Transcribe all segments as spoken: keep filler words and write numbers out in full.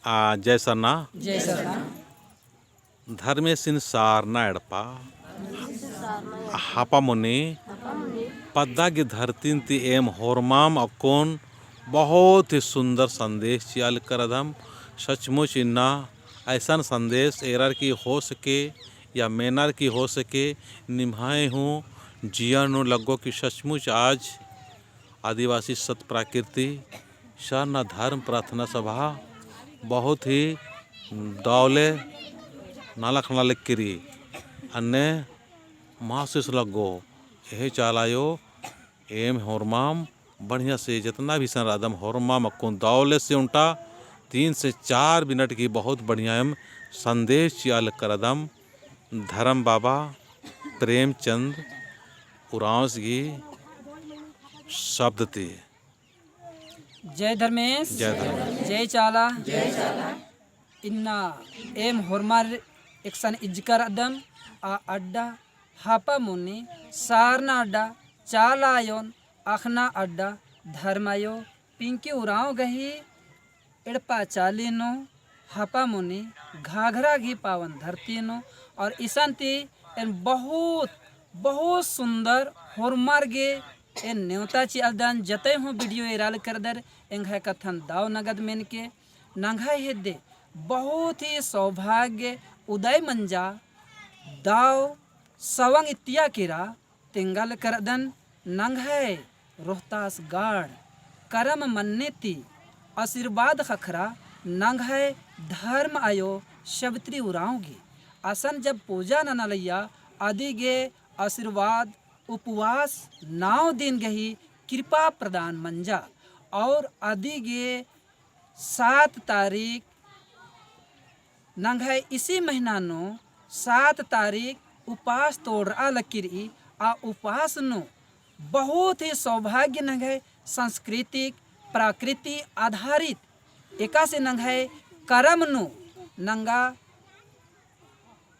आ, जय सरना। जय सरना। धर्मेसिन सारना एड़पा हापामुनी पद्दा गही धरतीन ती एम होरमाम अक्कुन बहुत ही सुंदर संदेश चिआ लगदम। सचमुच इन्ना ऐसन संदेश एरर की हो सके या मेनर की हो सके, निम्है हूँ जिया नू लग्गो कि सचमुच आज आदिवासी सत प्रकृति सरना धर्म प्रार्थना सभा बहुत ही दौले नलख नलख किरी अन्ने महसूस लग्गो। एहे चाला आयो एम होरमाम बढ़िया से जतना भी सन रअदम होरमाम अक्कुन दौले से उन्टा तीन से चार मिनट की बहुत बढ़िया एम संदेश चिआ लगदम। धर्म बाबा प्रेमचंद उराँवस गही शब्द ती। जय धर्मेस। जय धर्मेस। जय चाला। जय चाला। इन्ना एम होरमर एकसन इजकर अदम आ अड्डा हापामुनी सारना अड्डा चाला आयोन अखना अड्डा धर्म आयो पिंकी उराँव गही एड़पा चाली नू हापामुनी घाघरा गही पावन धरती नू और इसन ती एन बहुत, बहुत सुंदर होरमर गे एन नेवता चिअलदन। जतई हूँ video एरा लगदर एंग्है कत्थन दव नगद मेनके नंग्है हेद्दे बहुत ही सौभाग्य उदय मंजा। दव सवंग इत्तिया केरा तेंगा लगदन नंग्है रोहतास गढ़ करम मन्ने ती आशीर्वाद ख़क्खरा नंग्है धर्म आयो सवित्री उराँव गे। असन जब पूजा नना लगिया अदी गे आशीर्वाद उपवास नौ दिन गही कृपा प्रदान मंजा और अदी गे सात तारीख नंग्है इसी महीना नू सात तारीख उपास तोड़रआ लगी रई। आ उपास नू बहुत ही सौभाग्य नंग्है सांस्कृतिक प्रकृति आधारित एकासे नंग्है करम नू नंगा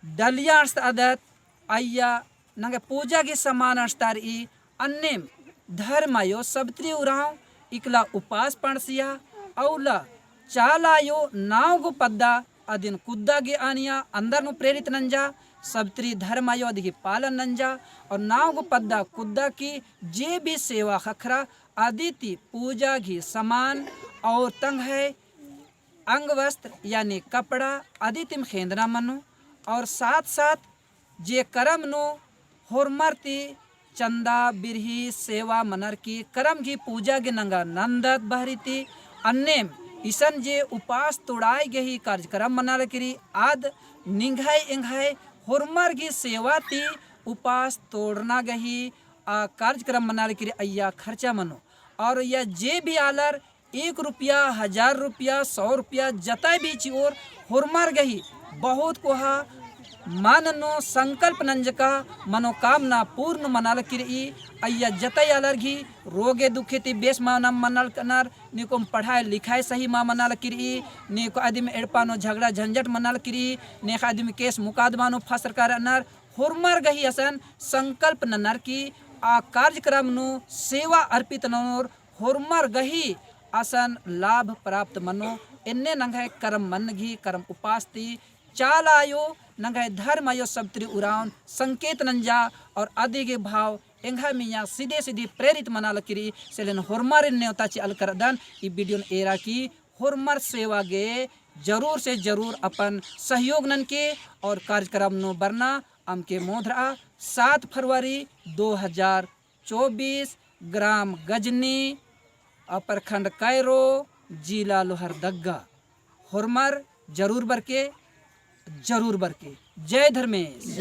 डलिया अंड़सतअदत अइय्या नंग्है पूजा गही समान अंड़सता रई। अन्नेम धर्म आयो सवित्री उराँव इकला उपास पंड़सिया अउला चाला आयो नौ गो पद्दा अदिन कुद्दा गे आनिया अंदर नू प्रेरित नंजा। सवित्री धर्म आयो अदी गही पालन नंजा और नौ गो पद्दा कुद्दा की जे भी सेवा ख़क्खरा अदी ती पूजा गही समान और तंग्है अंग वस्त्र यानी कपड़ा अदी तिम खेंदना मनो और साथ साथ जे करम नू होरमर ती चंदा बिरही सेवा मनर की करम गही पूजा गे नंगा नंदत बहरी ती। अन्नेम इसन जे उपास तोड़ाई गही कार्यक्रम मना लगी रई आद निंग्है एंग्है होरमर गही सेवा ती उपास तोड़ना गही आ कार्यक्रम मना लगी रई अइय्या खर्चा मनो और या जे भी आलर एक रुपया, हजार रुपया, सौ रुपया जतई भी चिओर होरमर गही बहुत कोहा मन नू संकल्प नंजका मनोकामना पूर्ण मना लगी रई। अइय्या जतई आलर गही रोगे दुखे ती बेस मा नम मना लगी रअनर, नेकोम पढ़ाई लिखाई सही मा मना लगी रई, नेकोम अदिम एड़पा नू झगड़ा झंझट मना लगी रई, नेकोम अदिम केस मुकदमा नू फसरका रअनर, होरमर गही असन संकल्प ननर की आ कार्यक्रम नू सेवा अर्पित ननोर होरमर गही असन लाभ प्राप्त मनो। एन्ने नंग्है करम मन गही करम उपास ती चाला आयो नंग्है धर्म आयो सवित्री उराँवन संकेत नंजा और अदी गे भाव एंग्है मइय्याँ सीधे सीधे प्रेरित मना लगी रई। सेलेन होरमर नेवता चिआ लगदन ई video न एरा की होरमर सेवा गे जरूर से जरूर अपन सहयोग ननके और कार्यक्रम नू बरना अमके मोधरआ। सात फरवरी दो हजार चौबीस, ग्राम गजनी, प्रखंड कैरो, जिला लोहरदगा। होरमर जरूर बरके, जरूर बरके। जय धर्मेस।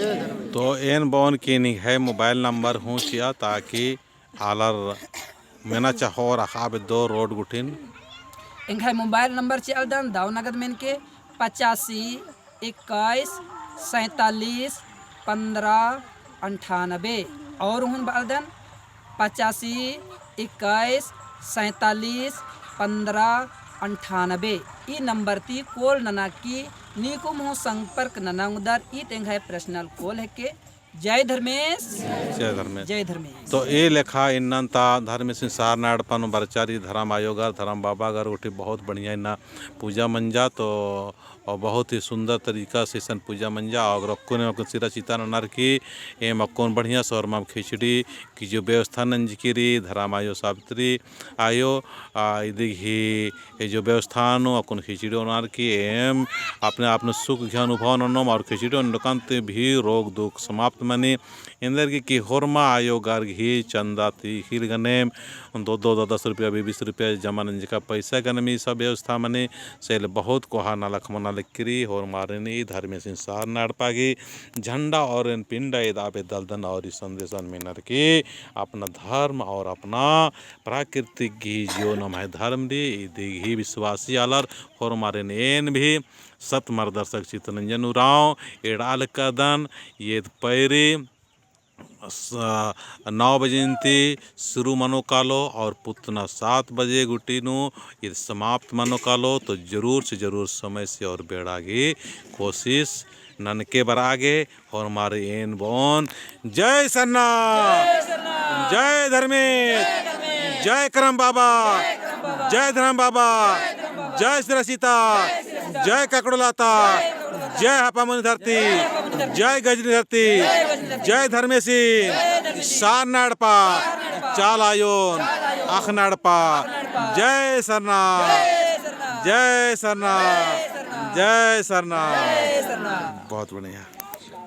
तो एन बओन कि निंग्है mobile number हूँ चिआ, ताकि आलर मेना चहोर अख़आ बेद्दोर रोड गुट्ठिन। एंग्है mobile number चिआलदन दव नगद मेनके पचासी इक्कीस सैंतालीस पन्द्रह अंठानबे। और हूँ बआलदन पचासी इक्कीस सैंतालीस पन्द्रह अंठानबे। ई number ती call नना की नीकुम हूँ संपर्क नना ओंगदर। ईद एंग्है personal call हेके। जय धर्मेस। जय धर्मेस। जय धर्मेस। तो ए लेखा इन्नन ता धर्मेसिन सारना एड़पा नू बरचा रई, धरम आयोगर, धरम बाबागर गुट्ठी बहुत बढ़िया इन्ना पूजा मंजा, तो और बहुत ही सुंदर तरीका से इसन पूजा मंजा। और अक्कुन, अक्कुन सिरा चिता ननर की एम अक्कुन बढ़िया से होरमाम खिचड़ी की जो व्यवस्था नंजकी रई, धरम आयो सावित्री आयो, आ, इदी गही ए जो व्यवस्था नू अक्कुन खिचड़ी ओनर की एम अपने आप नू सुख गही अनुभव ननोम और खिचड़ी ओंडकन ती भी रोग दुख समाप्त मनी। एन्देरगे कि होरमा आयोगर गही चंदा ती ख़ीर गनेम दो दो दस दस रुपया, बीस बीस रुपया जमा नंजका पैसा गनेम ई सब व्यवस्था मनी। से ले बहुत कोहा नलख मना लगी रई। होरमारिन ई धर्मेसिन सारना एड़पा गही झंडा और एन पिंडा एदा बेद्दालदन और ई संदेशन मेनर की अपना धर्म और अपना प्राकृतिक गही जो नम्है धर्म रई, इदी गही विश्वासी आलर होरमारिन एन भी सत मार्गदर्शक चित्तरंजन उराँव एड़ा लक्कादन। ईद पैरी स-, नौ बजे ती शुरू मनो कालो और पुतना सात बजे गुट्ठी नू ईद समाप्त मनो कालो। तो जरूर से जरूर समय से और बेड़ा गही कोशिश ननके बरआ गे। होरमार एन बओन जय सरना, जय सरना, जय धर्मेस, जय धर्मेस, जय करम बाबा, जय करम बाबा, जय धर्म बाबा, जय धर्म बाबा, जय सिरासीता, जय सिरासीता, जय ककड़ोलता, जय ककड़ोलता, जय हपामुनी धरती, जय हपामुनी धरती, जय गजनी धरती, जय गजनी धरती, जय धर्मेसिन, जय धर्मेसिन, सारना एड़पा, सारना एड़पा, चाला आयोन, चाला आयोन, अख़ना एड़पा, अख़ना एड़पा, जय सरना, जय सरना, जय सरना, जय सरना, जय सरना, जय सरना। बहुत बढ़िया।